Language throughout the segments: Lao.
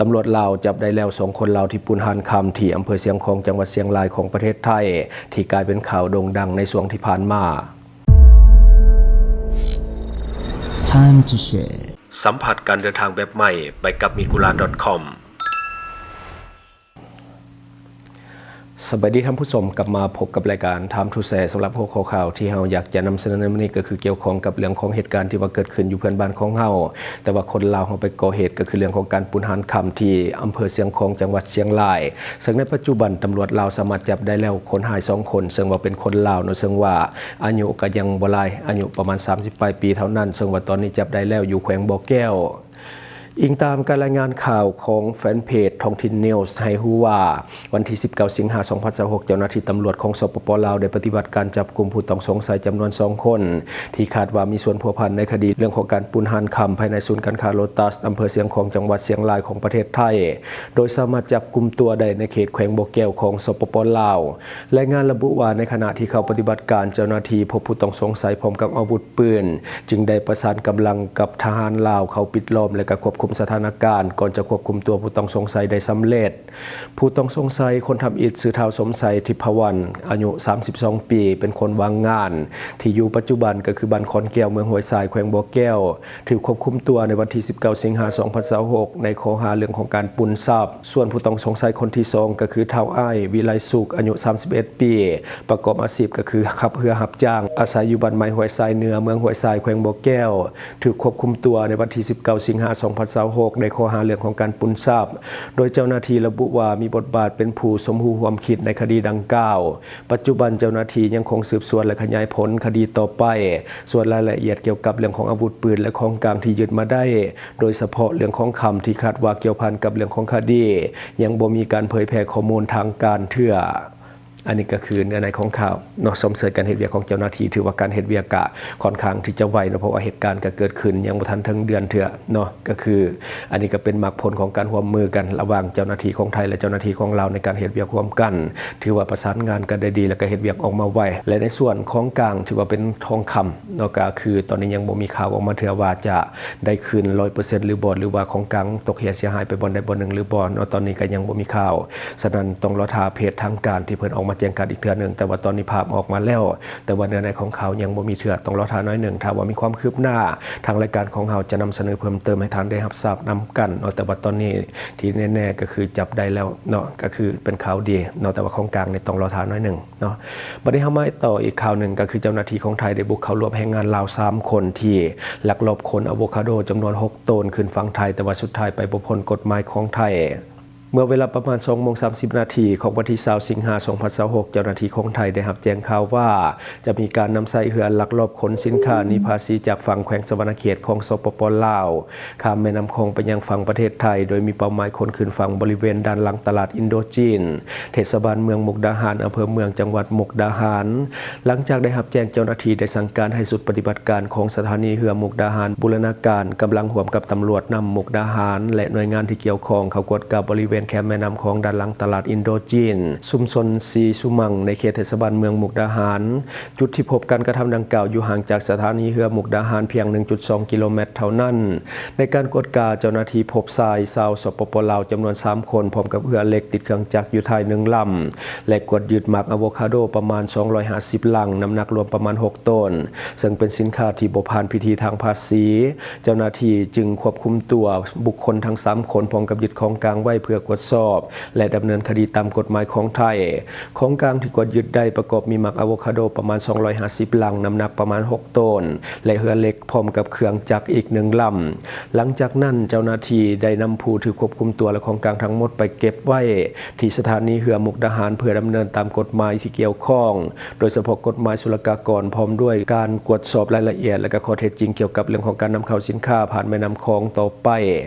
ຕຳຫຼວດລາວຈັບໄດ້ແລ້ວສອງຄົນລາວທີ່ປຸ້ນຮ້ານຄຳທີ່ອຳເພີຊຽງຂອງ ຈັງຫວັດຊຽງລາຍຂອງປະເທດໄທ ທີ່ກາຍເປັນຂ່າວໂດ່ງດັງໃນຊ່ວງທີ່ຜ່ານມາ. Time to share. ສຳຜັດການເດີນທາງແບບໃໝ່ໄປກັບ Migura ສະບາຍດີທ່ານຜູ້ຊົມ, ກັບມາພົບກັບລາຍການ Time to Share. ສຳລັບຫົວຂໍ້ຂ່າວທີ່ເຮົາຢາກຈະນຳສະເໜີໃນມື້ນີ້ ກໍຄືກ່ຽວຂ້ອງກັບເລື່ອງຂອງເຫດການທີ່ວ່າເກີດຂຶ້ນຢູ່ເພື່ອນບ້ານຂອງເຮົາ, ແຕ່ວ່າຄົນລາວເຮົາໄປກໍ່ເຫດ ກໍຄືເລື່ອງຂອງການປຸ້ນຮ້ານຄຳທີ່ອຳເພີຊຽງຂອງ ຈັງຫວັດຊຽງລາຍ. ເຊິ່ງໃນປັດຈຸບັນຕຳຫຼວດລາວສາມາດຈັບໄດ້ແລ້ວຄົນຮ້າຍສອງຄົນ, ເຊິ່ງວ່າເປັນຄົນລາວເນາະ, ເຊິ່ງວ່າອາຍຸກໍຍັງບໍ່ຫຼາຍ, ອາຍຸປະມານສາມສິບປາຍປີເທົ່ານັ້ນ, ເຊິ່ງວ່າຕອນນີ້ຈັບໄດ້ແລ້ວຢູ່ແຂວງບໍ່ແກ້ວ. ອີງຕາມການລາຍງານຂ່າວຂອງແຟນເພຈທ້ອງຖິ່ນນິວສ໌ ໃຫ້ຮູ້ວ່າ ວັນທີສິບເກົ້າ ສິງຫາ ສອງພັນຊາວຫົກ ເຈົ້າໜ້າທີ່ຕຳຫຼວດຂອງ ສປປ ລາວ ໄດ້ປະຕິບັດການຈັບກຸມຜູ້ຕ້ອງສົງໄສຈຳນວນສອງຄົນ ທີ່ຄາດວ່າມີສ່ວນພົວພັນໃນຄະດີເລື່ອງຂອງການປຸ້ນຮ້ານຄຳ ພາຍໃນສູນການຄ້າໂລຕັສ ອຳເພີຊຽງຂອງ ຈັງຫວັດຊຽງລາຍຂອງປະເທດໄທ, ໂດຍສາມາດຈັບກຸມຕົວໄດ້ໃນເຂດແຂວງບໍ່ແກ້ວຂອງ ສປປ ລາວ. ລາຍງານລະບຸວ່າ ໃນຂະນະທີ່ເຂົ້າປະຕິບັດການ, ເຈົ້າໜ້າທີ່ພົບຜູ້ຕ້ອງສົງໄສພ້ອມກັບອາວຸດປືນ, ຈຶ່ງໄດ້ປະສານກຳລັງກັບທະຫານລາວເຂົ້າປິດລ້ອມ ແລະ ກະຄວບຄຸມສະຖານະການ, ກ່ອນຈະຄວບຄຸມຕົວຜູ້ຕ້ອງສົງໄສໄດ້ສຳເລັດ. ຜູ້ຕ້ອງສົງໄສຄົນທຳອິດຊື່ທ້າວ ສົມໄຊ ທິບພະວັນ ອາຍຸສາມສິບສອງປີ, ເປັນຄົນວ່າງງານ, ທີ່ຢູ່ປັດຈຸບັນກໍຄືບ້ານຂອນແກ້ວ ເມືອງຫ້ວຍຊາຍ ແຂວງບໍ່ແກ້ວ. ຖືກຄວບຄຸມຕົວໃນວັນທີສິບເກົ້າ ສິງຫາ ສອງພັນຊາວຫົກ ໃນຂໍ້ຫາເລື່ອງຂອງການປຸ້ນຊັບ. ສ່ວນຜູ້ຕ້ອງສົງໄສຄົນທີສອງກໍຄືທ້າວອ້າຍ ວິໄລສຸກ ອາຍຸສາມສິບເອັດປີ, ປະກອບອາຊີບກໍຄືຂັບເຮືອຮັບຈ້າງ, ອາໄສຢູ່ບ້ານໃໝ່ຫ້ວຍຊາຍເໜືອ ເມືອງຫ້ວຍຊາຍ ແຂວງບໍ່ແກ້ວ. ຖືກຄວບຄຸມຕົວໃນວັນທີສິບເກົ້າ ສິງຫາ ສອງພັນຊາວຫົກ ໃນຂໍ້ຫາເລື່ອງຂອງການປຸ້ນຊັບ, ໂດຍເຈົ້າໜ້າທີ່ລະບຸວ່າມີບົດບາດເປັນຜູ້ສົມຮູ້ຮ່ວມຄິດໃນຄະດີດັ່ງກ່າວ. ປັດຈຸບັນເຈົ້າໜ້າທີ່ຍັງຄົງສືບສວນ ແລະ ຂະຫຍາຍຜົນຄະດີຕໍ່ໄປ, ສ່ວນລາຍລະອຽດກ່ຽວກັບເລື່ອງຂອງອາວຸດປືນ ແລະ ຂອງກາງທີ່ຍຶດມາໄດ້, ໂດຍສະເພາະເລື່ອງຂອງຄຳທີ່ຄາດວ່າກ່ຽວພັນກັບເລື່ອງຂອງຄະດີ, ຍັງບໍ່ມີການເຜີຍແຜ່ຂໍ້ມູນທາງການເທື່ອ. ອັນນີ້ກໍຄືເນື້ອໃນຂອງຂ່າວເນາະ, ຊົມເຊີຍການເຮັດວຽກຂອງເຈົ້າໜ້າທີ່, ຖືວ່າການເຮັດວຽກກະຄ່ອນຂ້າງທີ່ຈະໄວເນາະ, ເພາະວ່າເຫດການກໍເກີດຂຶ້ນຍັງບໍ່ທັນເຖິງເດືອນເທື່ອເນາະ. ກໍຄືອັນນີ້ກໍເປັນໝາກຜົນຂອງການຮ່ວມມືກັນລະຫວ່າງເຈົ້າໜ້າທີ່ຂອງໄທ ແລະ ເຈົ້າໜ້າທີ່ຂອງລາວ ໃນການເຮັດວຽກຮ່ວມກັນ, ຖືວ່າປະສານງານກັນໄດ້ດີ ແລ້ວກໍເຮັດວຽກອອກມາໄວ. ແລະ ໃນສ່ວນຂອງກາງ ຖືວ່າເປັນທອງຄຳເນາະ, ກໍຄືຕອນນີ້ຍັງບໍ່ມີຂ່າວອອກມາເທື່ອວ່າຈະໄດ້ຄືນຮ້ອຍເປີເຊັນຫຼືບໍ່ ຫຼືວ່າຂອງກາງຕົກເຫຍເສຍຫາຍໄປບ່ອນໃດບ່ອນໜຶ່ງຫຼືບໍ່ເນາະ, ຕອນນີ້ກໍຍັງບໍ່ມີຂ່າວ. ສະນັ້ນຕ້ອງລໍຖ້າເພຈທາງການທີ່ເພິ່ນອອກມາແຈ້ງການອີກເທື່ອໜຶ່ງ, ແຕ່ວ່າຕອນນີ້ພາບອອກມາແລ້ວ, ແຕ່ວ່າເນື້ອໃນຂອງຂ່າວຍັງບໍ່ມີເທື່ອ, ຕ້ອງລໍຖ້າໜ້ອຍໜຶ່ງ. ຖ້າວ່າມີຄວາມຄືບໜ້າ, ທາງລາຍການຂອງເຮົາຈະນຳສະເໜີເພີ່ມເຕີມໃຫ້ທ່ານໄດ້ຮັບຊາບນຳກັນເນາະ, ແຕ່ວ່າຕອນນີ້ທີ່ແນ່ໆກໍຄືຈັບໄດ້ແລ້ວເນາະ, ກໍຄືເປັນຂ່າວດີເນາະ, ແຕ່ວ່າຂອງກາງນີ້ຕ້ອງລໍຖ້າໜ້ອຍໜຶ່ງເນາະ. ບັດນີ້ເຮົາມາຕໍ່ອີກຂ່າວໜຶ່ງ, ກໍຄືເຈົ້າໜ້າທີ່ຂອງໄທໄດ້ບຸກເຂົ້າລວບແຮງງານລາວສາມຄົນ ທີ່ລັກລອບຂົນອາໂວຄາໂດຈຳນວນຫົກໂຕນຂຶ້ນຝັ່ງໄທ, ແຕ່ວ່າສຸດທ້າຍໄປບໍ່ພົ້ນກົດໝາຍຂອງໄທ. ເມື່ອເວລາປະມານສອງໂມງສາມສິບນາທີຂອງວັນທີຊາວ ສິງຫາ ສອງພັນຊາວຫົກ ເຈົ້າໜ້າທີ່ຂອງໄທໄດ້ຮັບແຈ້ງຂ່າວວ່າ ຈະມີການນຳໃຊ້ເຮືອລັກລອບຂົນສິນຄ້າໜີພາສີຈາກຝັ່ງແຂວງສະຫວັນນະເຂດຂອງ ສປປ ລາວ ຂ້າມແມ່ນ້ຳຂອງໄປຍັງຝັ່ງປະເທດໄທ, ໂດຍມີເປົ້າໝາຍຂົນຂຶ້ນຝັ່ງບໍລິເວນດ້ານຫຼັງຕະຫຼາດອິນໂດຈີນ, ເທດສະບານເມືອງມຸກດາຫານ, ອຳເພີເມືອງ, ຈັງຫວັດມຸກດາຫານ. ຫຼັງຈາກໄດ້ຮັບແຈ້ງ, ເຈົ້າໜ້າທີ່ໄດ້ສັ່ງການໃຫ້ຊຸດປະຕິບັດການຂອງສະຖານີເຮືອມຸກດາຫານບູລະນາການ ກຳລັງຮ່ວມກັບຕຳຫຼວດນຳມຸກດາຫານ ແລະ ໜ່ວຍງານທີ່ກ່ຽວຂ້ອງເຂົ້າກວດກາບໍລິເວນແຄມແມ່ນ້ຳຂອງດ້ານຫຼັງຕະຫຼາດອິນໂດຈີນ, ຊຸມຊົນສີສຸມັງ ໃນເຂດເທດສະບານເມືອງມຸກດາຫານ. ຈຸດທີ່ພົບການກະທຳດັ່ງກ່າວຢູ່ຫ່າງຈາກສະຖານີເຮືອມຸກດາຫານພຽງໜຶ່ງຈຸດສອງກິໂລແມັດເທົ່ານັ້ນ. ໃນການກວດກາ, ເຈົ້າໜ້າທີ່ພົບຊາຍຊາວ ສປປ ລາວ ຈຳນວນສາມຄົນ ພ້ອມກັບເຮືອເຫຼັກຕິດເຄື່ອງຈັກຢູ່ທ້າຍໜຶ່ງລຳ ແລະ ກວດຍຶດໝາກອາໂວຄາໂດປະມານສອງຮ້ອຍຫ້າສິບລັງ, ນ້ຳໜັກລວມປະມານຫົກໂຕນ, ເຊິ່ງເປັນສິນຄ້າທີ່ບໍ່ຜ່ານພິທີທາງພາສີ. ເຈົ້າໜ້າທີ່ຈຶ່ງຄວບຄຸມຕົວບຸກຄົນທັງສາມຄົນ ພ້ອມກັບຍຶດຂອງກາງໄວ້ເພື່ອກວດສອບ ແລະ ດຳເນີນຄະດີຕາມກົດໝາຍຂອງໄທ. ຂອງກາງທີ່ກວດຍຶດໄດ້ປະກອບມີໝາກອາໂວຄາໂດປະມານສອງຮ້ອຍຫ້າສິບລັງ, ນ້ຳໜັກປະມານຫົກໂຕນ ແລະ ເຮືອເຫຼັກ ພ້ອມກັບເຄື່ອງຈັກອີກໜຶ່ງລຳ. ຫຼັງຈາກນັ້ນ, ເຈົ້າໜ້າທີ່ໄດ້ນຳຜູ້ຖືກຄວບຄຸມຕົວ ແລະ ຂອງກາງທັງໝົດໄປເກັບໄວ້ທີ່ສະຖານີເຮືອມຸກດາຫານ ເພື່ອດຳເນີນຕາມກົດໝາຍທີ່ກ່ຽວຂ້ອງ, ໂດຍສະເພາະກົດໝາຍສຸລະກາກອນ, ພ້ອມດ້ວຍການກວດສອບລາຍລະອຽດ ແລະ ກໍຂໍ້ເທັດຈິງກ່ຽວກັບເລື່ອງຂອງການນຳເຂົ້າສິນຄ້າຜ່ານແມ່ນ້ຳຂອງຕໍ່ໄປ.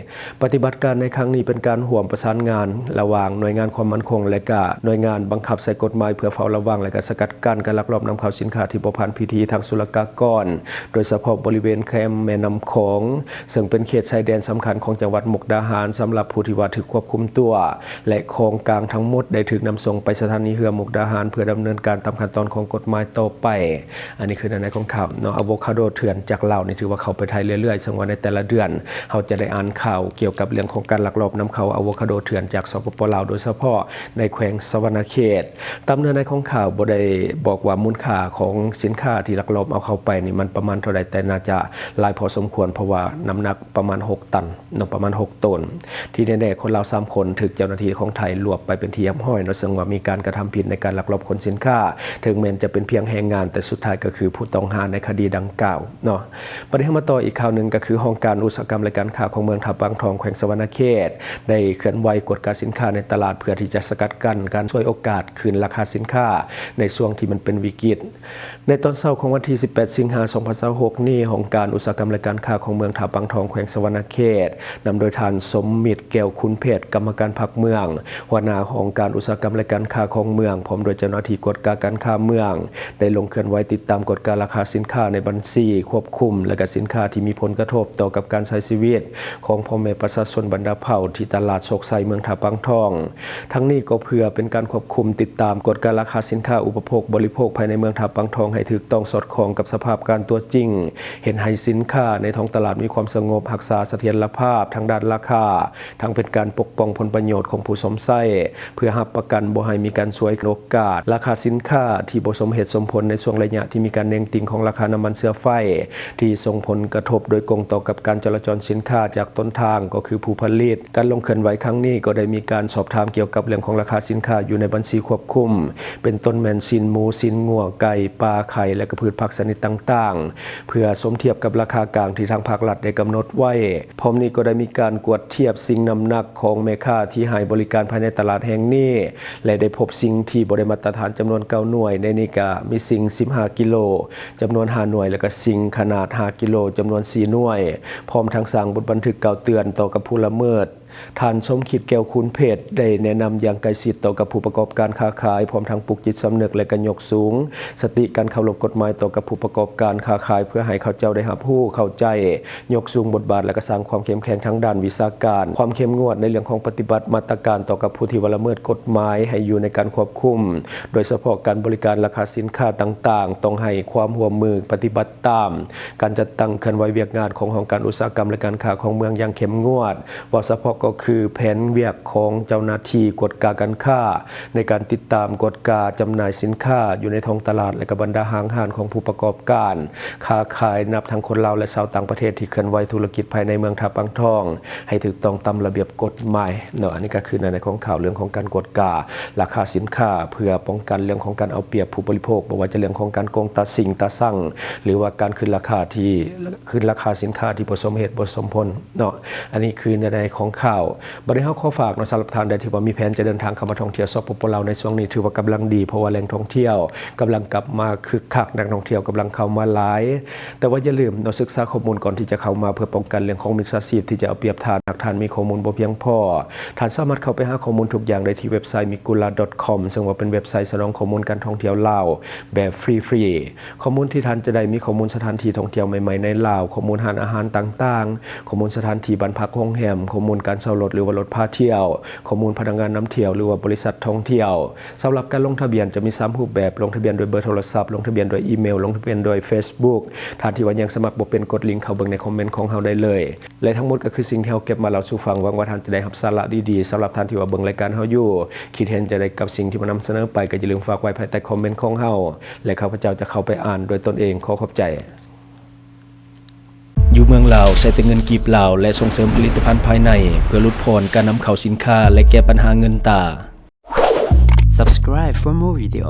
ປະຕິບັດການໃນຄັ້ງນີ້ເປັນການຮ່ວມປະສານງານ ງານລະຫວ່າງໜ່ວຍງານຄວາມໝັ້ນຄົງ ແລະ ກະໜ່ວຍງານບັງຄັບໃຊ້ກົດໝາຍ ເພື່ອເຝົ້າລະວັງ ແລະ ກະສະກັດກັ້ນການລັກລອບນຳເຂົ້າສິນຄ້າທີ່ບໍ່ຜ່ານພິທີທາງສຸລະກາກອນ ໂດຍສະເພາະບໍລິເວນແຄມແມ່ນ້ຳຂອງ ເຊິ່ງເປັນເຂດຊາຍແດນສຳຄັນຂອງຈັງຫວັດມຸກດາຫານ. ສຳລັບຜູ້ທີ່ວ່າຖືກຄວບຄຸມຕົວ ແລະ ຂອງກາງທັງໝົດໄດ້ຖືກນຳສົ່ງໄປສະຖານີເຮືອມຸກດາຫານ ເພື່ອດຳເນີນການຕາມຂັ້ນຕອນຂອງກົດໝາຍຕໍ່ໄປ. ອັນນີ້ຄືໃນຂອງຂ່າວເນາະ ອາໂວຄາໂດເຖື່ອນຈາກລາວນີ້ຖືວ່າເຂົ້າໄປໄທເລື້ອຍໆ ເຊິ່ງວ່າໃນແຕ່ລະເດືອນເຮົາຈະໄດ້ອ່ານຂ່າວກ່ຽວກັບເລື່ອງຂອງການລັກລອບນຳເຂົ້າອາໂວຄາໂດເຖື່ອນຈາກ ສປປ ລາວ ໂດຍສະເພາະໃນແຂວງສະຫວັນນະເຂດ. ຕາມເນື້ອໃນຂອງຂ່າວບໍ່ໄດ້ບອກວ່າມູນຄ່າຂອງສິນຄ້າທີ່ລັກລອບເອົາເຂົ້າໄປນີ້ມັນປະມານເທົ່າໃດ, ແຕ່ໜ້າຈະຫຼາຍພໍສົມຄວນ ເພາະວ່ານ້ຳໜັກປະມານຫົກຕັນເນາະ ປະມານຫົກໂຕນ. ທີ່ແນ່ໆ ຄົນລາວສາມຄົນຖືກເຈົ້າໜ້າທີ່ຂອງໄທລວບໄປເປັນທີ່ຮຽບຮ້ອຍເນາະ ເຊິ່ງວ່າມີການກະທຳຜິດໃນການລັກລອບຂົນສິນຄ້າ ເຖິງແມ່ນຈະເປັນພຽງແຮງງານ ແຕ່ສຸດທ້າຍກໍຄືຜູ້ຕ້ອງຫາໃນຄະດີດັ່ງກ່າວເນາະ. ບັດນີ້ເຮົາມາຕໍ່ອີກຂ່າວໜຶ່ງ ກໍຄືຫ້ອງການອຸດສາຫະກຳ ແລະ ການຄ້າຂອງເມືອງທ່າປາງທອງ ແຂວງສະຫວັນນະເຂດ ໄດ້ເຄື່ອນໄຫວກວດກາສິນຄ້າໃນຕະຫຼາດ ເພື່ອທີ່ຈະສະກັດກັ້ນການສວຍໂອກາດຂຶ້ນລາຄາສິນຄ້າໃນຊ່ວງທີ່ມັນເປັນວິກິດ. ໃນຕອນເຊົ້າຂອງວັນທີສິບແປດ ສິງຫາ ສອງພັນຊາວຫົກນີ້ ຫ້ອງການອຸດສາຫະກຳ ແລະ ການຄ້າຂອງເມືອງທ່າປາງທອງ ແຂວງສະຫວັນນະເຂດ ນຳໂດຍທ່ານ ສົມມິດ ແກ້ວຄູນເພັດ ກຳມະການພັກເມືອງ, ຫົວໜ້າຫ້ອງການອຸດສາຫະກຳ ແລະ ການຄ້າຂອງເມືອງ ພ້ອມດ້ວຍເຈົ້າໜ້າທີ່ກວດກາການຄ້າເມືອງ ໄດ້ລົງເຄື່ອນໄຫວຕິດຕາມກວດກາລາຄາສິນຄ້າໃນບັນຊີຄວບຄຸມ ແລະ ກະສິນຄ້າທີ່ມີຜົນກະທົບຕໍ່ກັບການໃຊ້ຊີວິດຂອງພໍ່ແມ່ປະຊາຊົນບັນດາເຜົ່າ ທີ່ຕະຫຼາດໂຊກໄຊເມືອງທ່າປາງທອງ. ທັງນີ້ກໍເພື່ອເປັນການຄວບຄຸມ, ຕິດຕາມ, ກວດກາລາຄາສິນຄ້າອຸປະໂພກບໍລິໂພກພາຍໃນເມືອງທ່າປາງທອງໃຫ້ຖືກຕ້ອງສອດຄ່ອງກັບສະພາບການຕົວຈິງ, ເຮັດໃຫ້ສິນຄ້າໃນທ້ອງຕະຫຼາດມີຄວາມສະຫງົບ, ຮັກສາສະຖຽນລະພາບທາງດ້ານລາຄາ, ທັງເປັນການປົກປ້ອງຜົນປະໂຫຍດຂອງຜູ້ຊົມໃຊ້, ເພື່ອຮັບປະກັນບໍ່ໃຫ້ມີການສວຍໂອກາດ. ລາຄາສິນຄ້າທີ່ບໍ່ສົມເຫດສົມຜົນໃນຊ່ວງໄລຍະທີ່ມີການເໜັງຕີງຂອງລາຄານ້ຳມັນເຊື້ອໄຟ ທີ່ສົ່ງຜົນກະທົບໂດຍກົງຕໍ່ກັບການຈະລາຈອນສິນຄ້າຈາກຕົ້ນທາງ ກໍຄືຜູ້ຜະລິດ. ການລົງເຄື່ອນໄຫວຄັ້ງນີ້ກໍໄດ້ມີການສອບຖາມກ່ຽວກັບເລື່ອງຂອງລາຄາສິນຄ້າຢູ່ໃນບັນຊີຄວບຄຸມ ເປັນຕົ້ນແມ່ນຊີ້ນໝູ, ຊີ້ນງົວ, ໄກ່, ປາ, ໄຂ່ ແລະ ກະພືດຜັກຊະນິດຕ່າງໆ ເພື່ອສົມທຽບກັບລາຄາກາງທີ່ທາງພາກລັດໄດ້ກຳນົດໄວ້. ພ້ອມນີ້ກໍໄດ້ມີການກວດທຽບຊິງນ້ຳໜັກຂອງແມ່ຄ້າທີ່ໃຫ້ບໍລິການພາຍໃນຕະຫຼາດແຫ່ງນີ້ ແລະ ໄດ້ພົບສິ່ງທີ່ບໍ່ໄດ້ມາດຕະຖານຈຳນວນເກົ້າໜ່ວຍ, ໃນນີ້ກະມີສິ່ງສິບຫ້າກິໂລ ຈຳນວນຫ້າໜ່ວຍ ແລະ ກະສິ່ງຂະໜາດຫ້າກິໂລ ຈຳນວນສີ່ໜ່ວຍ, ພ້ອມທັງສ້າງບົດບັນທຶກກ່າວເຕືອນຕໍ່ກັບຜູ້ລະເມີດ. ທ່ານ ສົມຄິດ ແກ້ວຄູນເພັດ ໄດ້ແນະນຳຢ່າງໃກ້ຊິດຕໍ່ກັບຜູ້ປະກອບການຄ້າຂາຍ, ພ້ອມທັງປຸກຈິດສຳນຶກ ແລະ ກະຍົກສູງສະຕິການເຄົາລົບກົດໝາຍຕໍ່ກັບຜູ້ປະກອບການຄ້າຂາຍ ເພື່ອໃຫ້ເຂົາເຈົ້າໄດ້ຮັບຮູ້ເຂົ້າໃຈ, ຍົກສູງບົດບາດ ແລະ ກະສ້າງຄວາມເຂັ້ມແຂງທາງດ້ານວິຊາການ, ຄວາມເຂັ້ມງວດໃນເລື່ອງຂອງປະຕິບັດມາດຕະການຕໍ່ກັບຜູ້ທີ່ວ່າລະເມີດກົດໝາຍໃຫ້ຢູ່ໃນການຄວບຄຸມ, ໂດຍສະເພາະການບໍລິການລາຄາສິນຄ້າຕ່າງໆ ຕ້ອງໃຫ້ຄວາມຮ່ວມມືປະຕິບັດຕາມ. ການຈັດຕັ້ງເຄື່ອນໄຫວວຽກງານຂອງຫ້ອງການອຸດສາຫະກຳ ແລະ ການຄ້າຂອງເມືອງຢ່າງເຂັ້ມງວດ, ເວົ້າສະເພາະກໍຄືແຜນວຽກຂອງເຈົ້າໜ້າທີ່ກວດກາການຄ້າ ໃນການຕິດຕາມກວດກາຈຳໜ່າຍສິນຄ້າຢູ່ໃນທ້ອງຕະຫຼາດ ແລະ ກະບັນດາຫ້າງຮ້ານຂອງຜູ້ປະກອບການຄ້າຂາຍ ນັບທັງຄົນລາວ ແລະ ຊາວຕ່າງປະເທດທີ່ເຄື່ອນໄຫວທຸລະກິດພາຍໃນເມືອງທ່າປາງທອງ ໃຫ້ຖືກຕ້ອງຕາມລະບຽບກົດໝາຍເນາະ. ອັນນີ້ກໍຄືໃນຂອງຂ່າວເລື່ອງຂອງການກວດກາລາຄາສິນຄ້າ ເພື່ອປ້ອງກັນເລື່ອງຂອງການເອົາປຽບຜູ້ບໍລິໂພກ, ບໍ່ວ່າຈະເລື່ອງຂອງການໂກງຕາຊິງຕາຊັງ ຫຼືວ່າການຂຶ້ນລາຄາທີ່ ຂຶ້ນລາຄາສິນຄ້າທີ່ບໍ່ສົມເຫດບໍ່ສົມຜົນເນາະ. ອັນນີ້ຄືໃນໃນຂອງຂ່າວ. ບັດນີ້ເຮົາຂໍຝາກເນາະ, ສຳລັບທ່ານໃດທີ່ວ່າມີແຜນຈະເດີນທາງເຂົ້າມາທ່ອງທ່ຽວ ສປປ ລາວ ໃນຊ່ວງນີ້ ຖືວ່າກຳລັງດີ, ເພາະວ່າແຫຼ່ງທ່ອງທ່ຽວກຳລັງກັບມາຄຶກຄັກ, ນັກທ່ອງທ່ຽວກຳລັງເຂົ້າມາຫຼາຍ. ແຕ່ວ່າຢ່າລືມເນາະ, ສຶກສາຂໍ້ມູນກ່ອນທີ່ຈະເຂົ້າມາ ເພື່ອປ້ອງກັນເລື່ອງຂອງມິດສາຊີບທີ່ຈະເອົາປຽບທ່ານ ຫາກທ່ານມີຂໍ້ມູນບໍ່ພຽງພໍ. ທ່ານສາມາດເຂົ້າໄປຫາຂໍ້ມູນທຸກຢ່າງໄດ້ທີ່ເວັບໄຊ Mikula dot com ເຊິ່ງວ່າເປັນເວັບໄຊສະໜອງຂໍ້ມູນການທ່ອງທ່ຽວລາວແບບຟຣີໆ. ຂໍ້ມູນທີ່ທ່ານຈະໄດ້ມີຂໍ້ມູນສະຖານທີ່ທ່ອງທ່ຽວໃໝ່ໆໃນລາວ, ຂໍ້ມູນຮ້ານອາຫານຕ່າງໆ, ຂໍ້ມູນສະຖານທີ່ບ້ານພັກໂຮງແຮມ, ຂໍ້ມູນການເຊົ່າລົດ ຫຼືວ່າລົດພາທ່ຽວ, ຂໍ້ມູນພະນັກງານນຳທ່ຽວ ຫຼືວ່າບໍລິສັດທ່ອງທ່ຽວ. ສຳລັບການລົງທະບຽນຈະມີສາມຮູບແບບ, ລົງທະບຽນດ້ວຍເບີໂທລະສັບ, ລົງທະບຽນດ້ວຍອີເມວ, ລົງທະບຽນດ້ວຍເຟສບຸກ. ທ່ານທີ່ວ່າຍັງສະໝັກບໍ່ເປັນ, ກົດລິງເຂົ້າເບິ່ງໃນຄອມເມັນຂອງເຮົາໄດ້ເລີຍ. ແລະ ທັງໝົດກໍຄືສິ່ງທີ່ເຮົາເກັບມາເລົ່າສູ່ຟັງ. ຫວັງວ່າທ່ານຈະໄດ້ຮັບສາລະດີໆ. ສຳລັບທ່ານທີ່ວ່າເບິ່ງລາຍການເຮົາຢູ່, ຄິດເຫັນຈັ່ງໃດກັບສິ່ງທີ່ມານຳສະເໜີໄປ, ກໍຢ່າລືມຝາກໄວ້ພາຍໃຕ້ຄອມເມັນຂອງເຮົາ ແລະ ຂ້າພະເຈົ້າຈະເຂົ້າໄປອ່ານດ້ວຍຕົນເອງ. ຂໍຂອບໃຈ. ຢູ່ເມືອງລາວໃຊ້ແຕ່ເງິນກີບລາວ ແລະ ສົ່ງເສີມຜະລິດຕະພັນພາຍໃນ ເພື່ອຫຼຸດຜ່ອນການນຳເຂົ້າສິນຄ້າ ແລະ ແກ້ບັນຫາເງິນຕາ. Subscribe for more video.